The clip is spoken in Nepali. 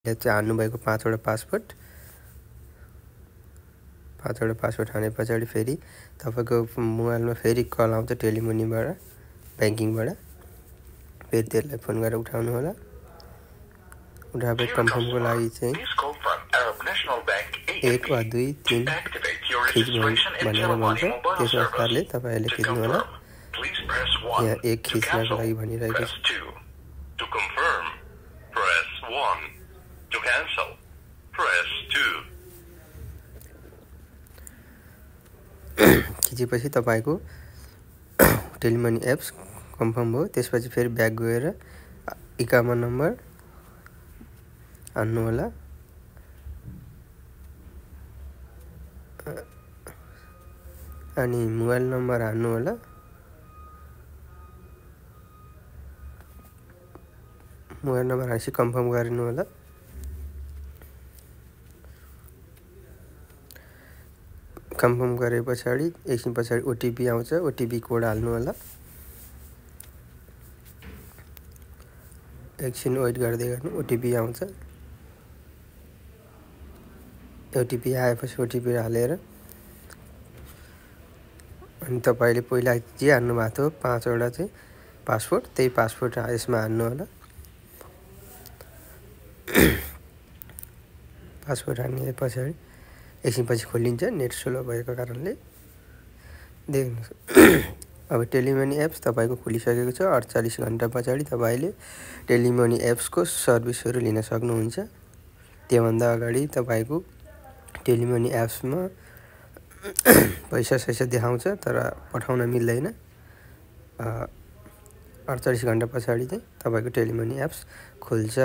यहाँ चाहिँ हान्नुभएको 5 वटा पासवर्ड हाने पछाडि फेरि तपाईको मोबाइलमा फेरि कल आउँछ टेलिमनीबाट बैंकिङबाट फेरि त्यसलाई फोन गरेर उठाउनु होला उठाए कन्फर्मको लागि चाहिँ 1 वा 2 3 खिच भनेर भन्छ त्यस अनुसारले तपाईहरुले खिच्नु होला यहाँ 1 खिच्नको लागि भनिरहेको छ To confirm, press 1. To cancel, press 2. खिचेपछि तपाईको टेलिमनी एप्स कन्फर्म भयो त्यसपछि फेरि ब्याक गएर इकामा नम्बर हान्नु होला अनि मोबाइल नम्बर हान्नु होला मोबाइल नम्बर हासी कन्फर्म गर्नु होला कन्फर्म गरे पछाडी एकछिन पछाडी ओटीपी आउँछ ओटीपी कोड हाल्नु होला एकछिन वेट गर्दै गर्नु ओटीपी आउँछ ओटीपी आएपछि ओटीपी हालेर अनि तपाईले पहिला जे हान्नु भएको थियो 5 वटा चाहिँ पासवर्ड त्यही पासवर्ड यसमा हान्नु होला पासवर्ड हाल्ने पछाडी एकछिन पछि खोलिन्छ नेट स्लो भएको कारणले देख्नुस् अब टेलिमनी एप्स तपाईको खुलिसकेको छ 48 घण्टा पछाडी तपाईले टेलिमनी एप्सको सर्भिसहरु लिन सक्नुहुन्छ त्योभन्दा अगाडि तपाईको टेलिमनी एप्समा पैसा देखाउँछ तर पठाउन मिल्दैन 48 घण्टा पछाडी चाहिँ तपाईको टेलिमनी एप्स खुल्छ